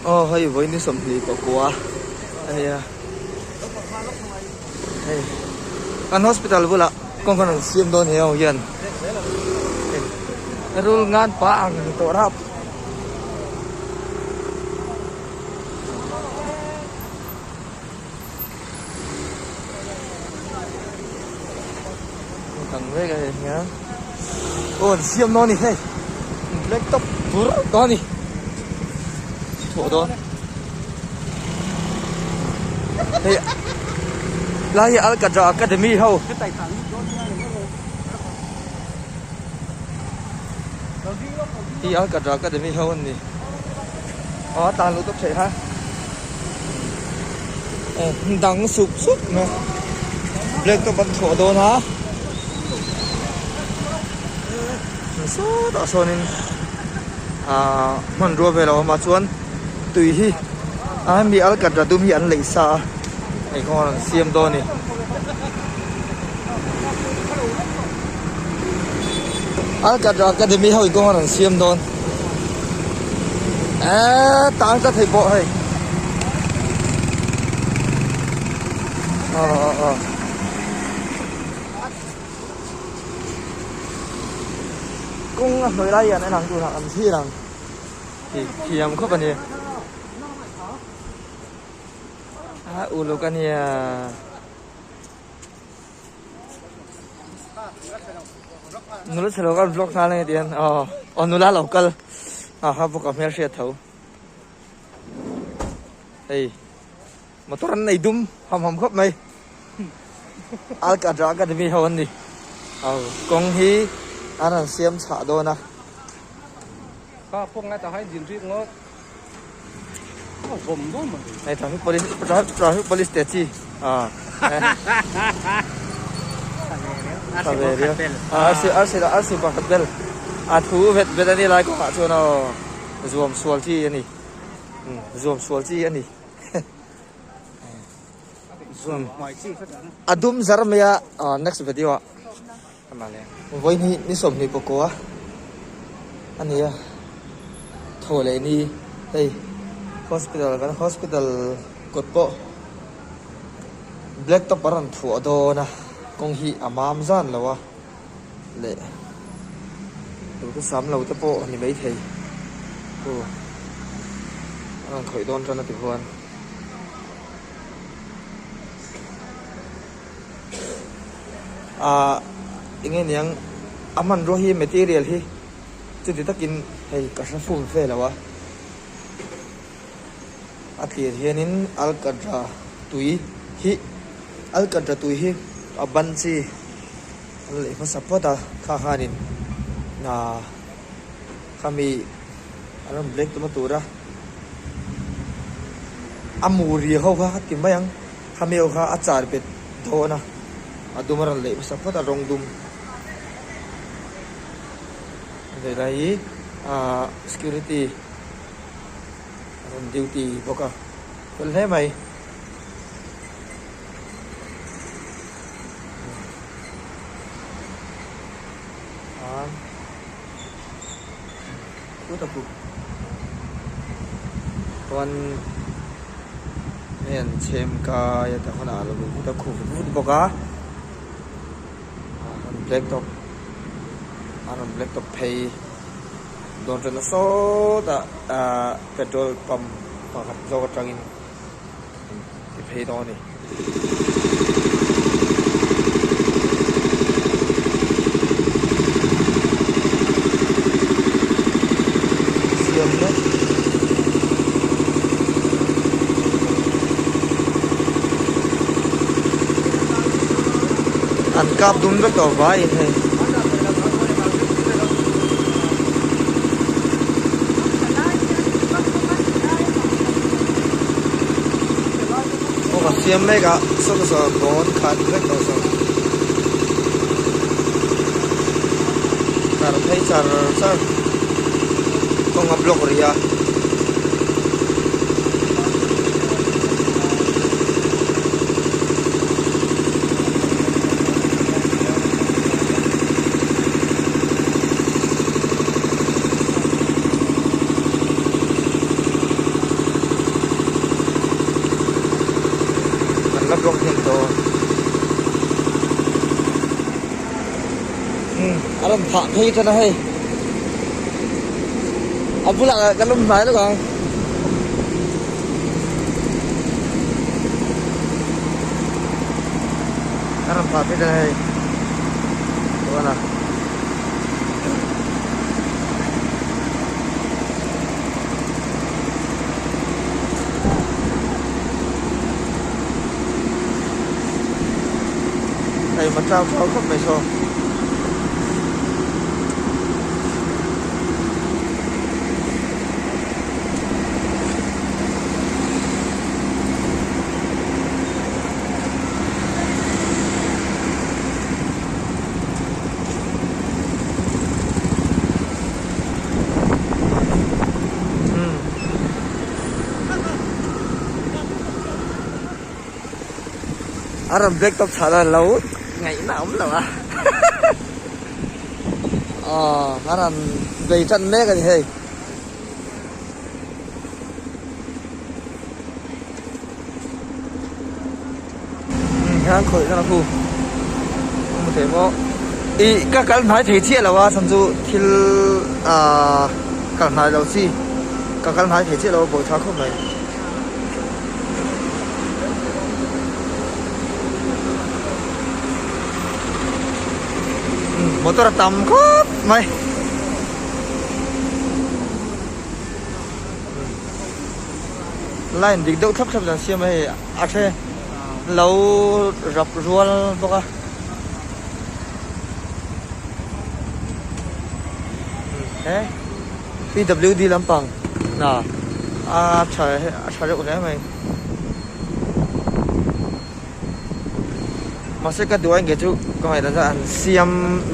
Aw hei vawi ni 24 a nia hei kan hospital bulah kawng khan an siam dawn he ho hian rul ngan pa ang tawh rap. Dang vek a hei hian aw an siam dawn a ni hei black top bur dawn a ni thawh dawn hei lai hi alkatra academy ho hi alkatra academy ho an ni aw a tan luh tawp theih kha. Dang sup sup mai black top an thawh dawn a sawtah sawnin ahh hmanrua vel a awm a chuan tui hi a hemi alkatra dum hi an leih sa a hei kawng a rawn siam dawn a ni. Alkatra academy ho in kawng a rawn siam dawn eee tang ta thei pawh hei aw aw aw kawng a hnuai lai hian en ang tur an thlir ang tih thiam khawp a ni a uluk a nia. Nula chhe lo kal vlog nghal ange tihian aw aw nula lo kal a ha bawk a hmel hriat tho hei motor an nei dum ham ham khawp mai Alcatra Academy ho an ni aw kawng hi an rawn siam chhah dawn a. Hei traffic police traffic police te chi ah arsi arsi arsi pakhat bel a thu vet vet ani lai kawngah chuan aw zuam sual chi ani zuam sual chi ani a dum zar mai a next video ah Vawi hnih ni 29 a ni a, thaw leh ni hei hospital kan hospital kawt pawh black top a rawn thuah dawn a, kawng hi a mam zan lo a leh tute sam lo te pawh a ni maithei aw a rawn khawih dawn tan a ti huan. Ahh eng nge niang a hmanrua hi material hi chuti takin hei ka hre fum fe lo a a tlir hianin alkatra tui hi alkatra tui hi a ban chi an lei hmasa phawt a kha khanin ahh khami an rawn black tuma tura a muri ho kha ti mai ang. Khami ho kha a char bet dawn a, a dum a rawn leih hmasa phawt a rawng dum a leh lai hi ahh security a rawn duty bawk a fel hle mai. Chuan hei an chhem kai a tah hunah alo vut a khuh vut vut bawk a an black top a rawn black top phei dawn tan a sawtah ahh petrol pump pakhat zawk atangin ti phei dawn a ni. Siam mek an kap dum vek tawh vaiin hei. Aw ka siam mek a sawta saw dawn khat vek tawh saw tar phei char char kawng a block rih a. rawng hi a ni tawh umm a rawn phah phei tan a hei a bulah ka lum hnai lawk ang. A rawn phah phei tan a hei chuan a. Hei ma chau chau khawp mai saw. A rawn black top chhah la lo ngaihna a awm lo a aw a rawn bei tan mek a ni hei. Hian khawih na khu hmu thei maw ih ka kal hnai thei chiah lo a chhan chu thil ahh kal hnai lo chi ka kal hnai thei chiah lo a buai tha khawp mai. Motor a tam khawp mai. Line dik deuh thlap thlap dan siam a hei a the lo rap rual bawk a he P W D lampang hna a tha a tha reuh hle mai mahse ka duh a engke chu ka ngaihdan chuan an siam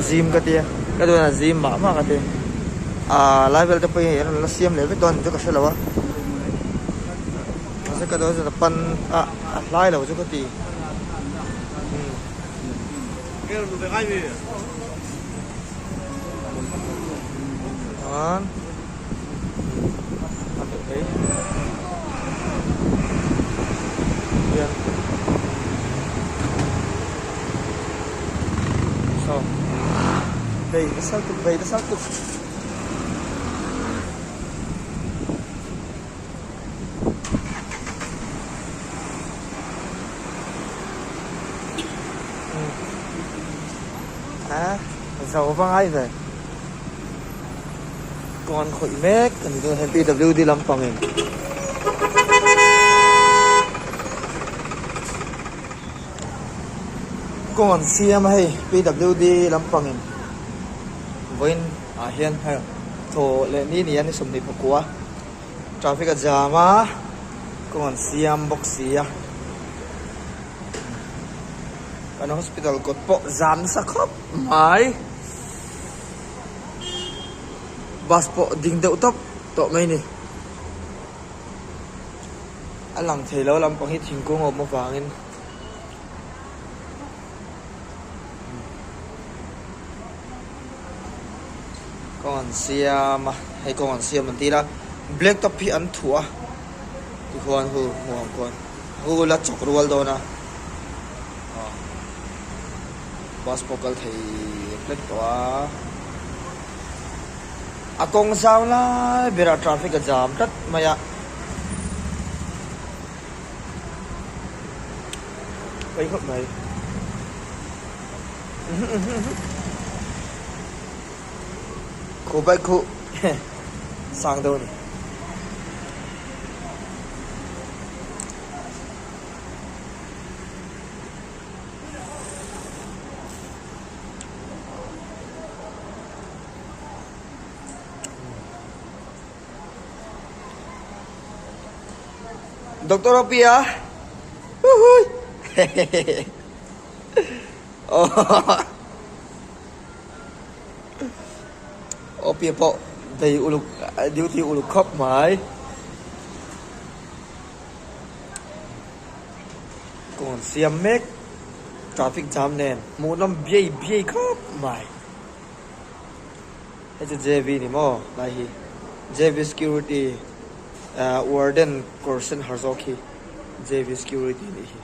zim ka tia ka duh a zim mah mah ka ti ah lai vel te pawh hi an la siam leh vek dawn chu ka hre lo a mahse ka duh a chuan a pan a a hlai lo chu ka ti umm a hmuh theih hian saw vei nasa lutuk vei nasa lutuk. A zo va ngai ve. Kawn khawih mek a ni dawn a hei P W D lampangin. Kawng an siam a hei P W D lampangin vawiin ah hian hei thaw leh ni ni a ni 29 traffic a jam a kawng an siam bawk si a. Kan hospital kawt pawh zam nasa khawp mai. Bus pawh ding deuh tawp tawh mai ni. A lang thei lo lampang hi thingkung a awm avangin. Kawng an siam a, hei kawng an siam an ti ila black top hi an thuah a tikhuan hu hmuh ang khuan hu la chawk rual dawn a aw bus pawh kal thei hlek tawh a a kawng zau lai berah traffic a jam tlat mai a. Pawi khawp mai. Khu bike khu sang deuh a ni. Doctor Apia Huhui Opia pawh bei uluk duty uluk khawp mai Kawn siam mek traffic jam nen hmuhnawm biai biai khawp mai. Hei chu JV ni maw lai hi JV security ah warden kawr sen har zawk hi JV security nih hi.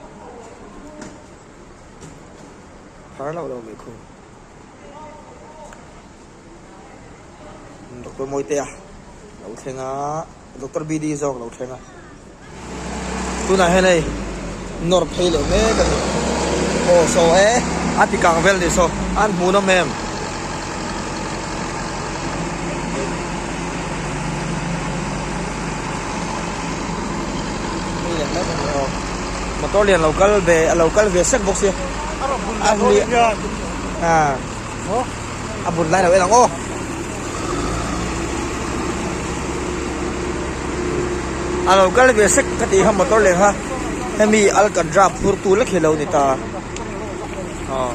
Phar loh loh mai khum. Doctor Mawitea lo thleng a, Doctor BD zawk lo thleng a. Tunah hian hei nawr phei leh mek a ni. Aw saw e, a ti kang vel ni saw, an hmuhnawm em? Phei leh mek a ni aw. Motor lian lo kal ve, a lo kal ve sek bawk sia. A hli a a bun lai lo en ang aw. A lo kal ve sek ka tih kha motor leh kha hemi alcantara phur tu lek hi lo ni ta. Aw.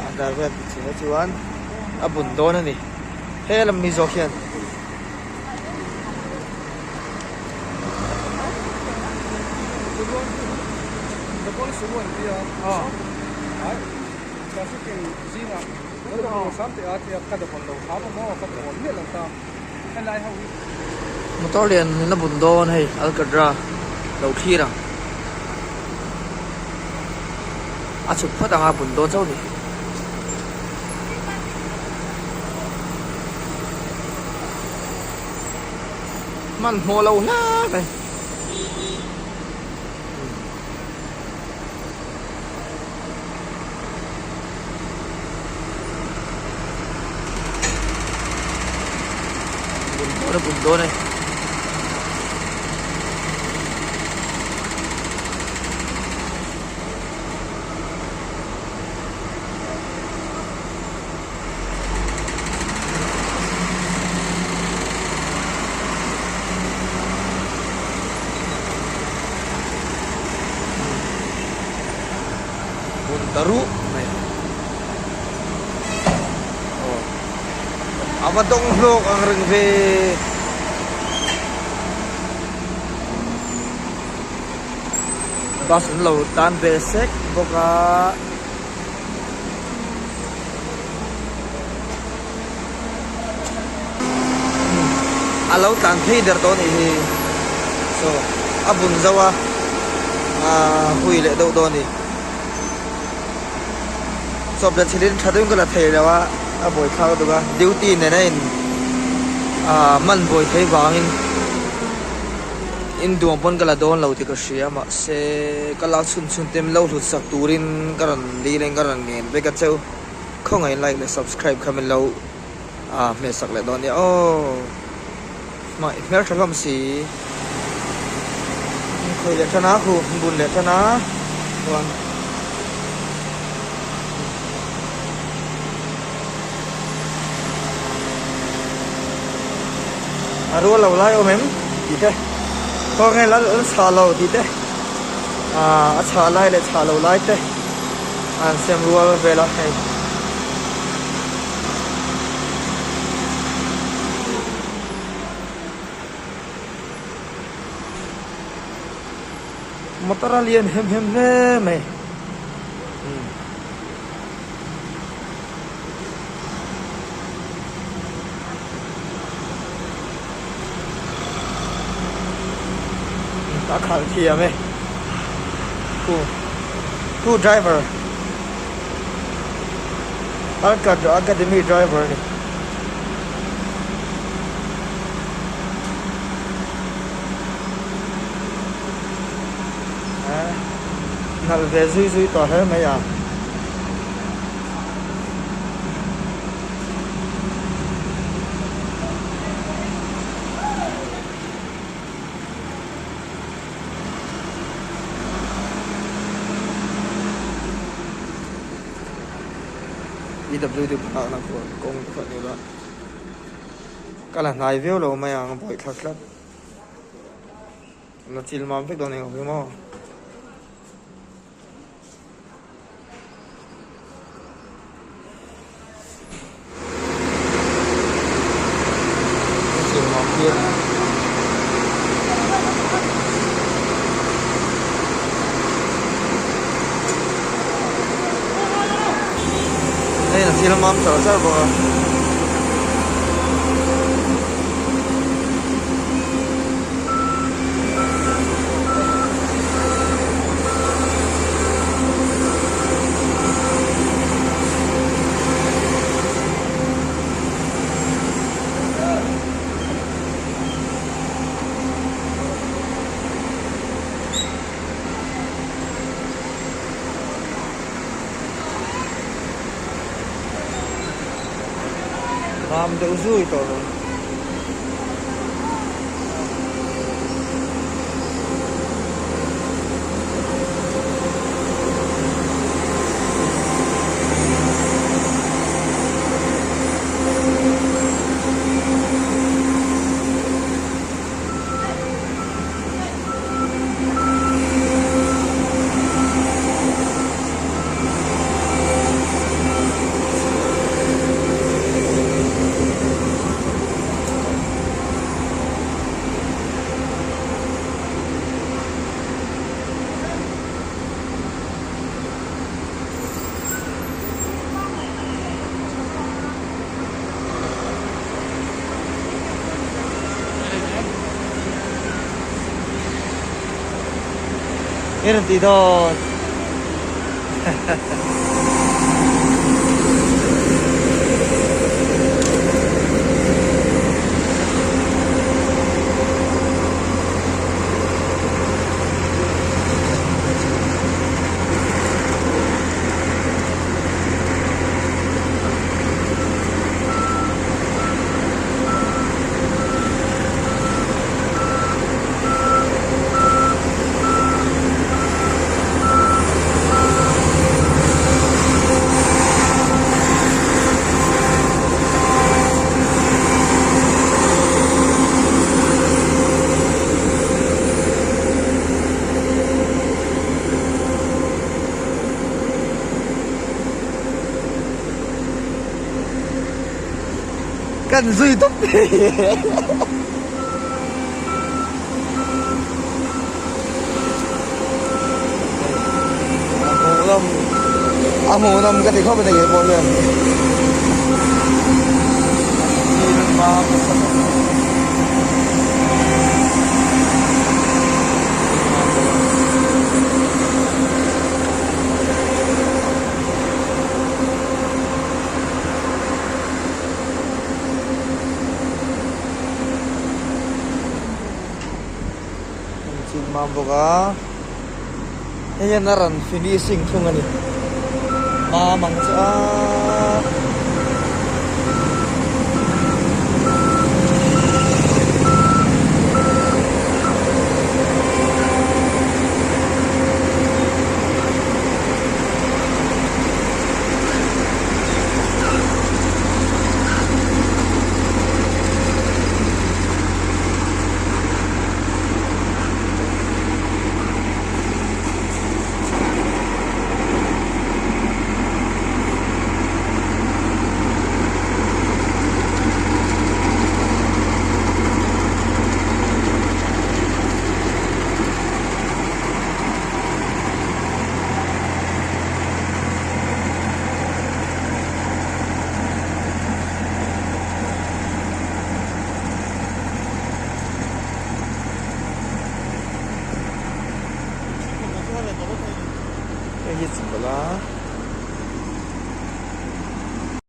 A dar vel ti chhina chuan a bun dawn a ni he lam mi zawk hian Motor lian in a bun dawn hei alcatra lo thlir ang a chhuk phawt ang a bun dawn chauh a ni. Hmanhmawh lo hle mai. Bun dawn a bun dawn e. Bun ta ruh mai aw a va dawng hlawk ang reng ve. Bus an lo tan ve sek bawk a. A lo tlan phei der tawh a nih hi saw a bun zo a ahh hui leh deuh dawn a ni chawp leh thilin tha deuhin ka la thei lo a a buaithlak deuh a duty nena in ahh man buai thei vangin in duang pawn ka la dawn lo tih ka hria mahse ka lak chhun chhun te min lo hlut sak turin ka rawn dil in ka rawn ngen vek a cheu. Khawngaih like leh subscribe kha min lo hmeh sak leh dawn nia aw hmai hmel tha hlawm si khawi leh tan a khu bun leh tan a chuan a rual lo lai awm em tih te khawnge lal chhah lo tih te a chhah lai leh chhah lo lai te. An sem rual vel a hei. Motor a lian hem hem hle mai. A khalh thiam e. Khu khu driver Alcatra Academy driver a ni. Nalh ve zui zui tawh hle mai a. PWD hmalakna kawng pakhat ni ula ka la hnai viau lo mai ang a buaithlak tlat la chil mam vek dawn eng ang hi maw. chil mam char char bawk a. Mam deuh zui tawh lo. Nge rawn tih dawn? Kan zui tawp a hmuhnawm ka ti khawp a ni keipawh hian. Chin mam bawk a hei hian a rawn finishing thung a ni mam ang chu a. Hei hi chim bawlh a.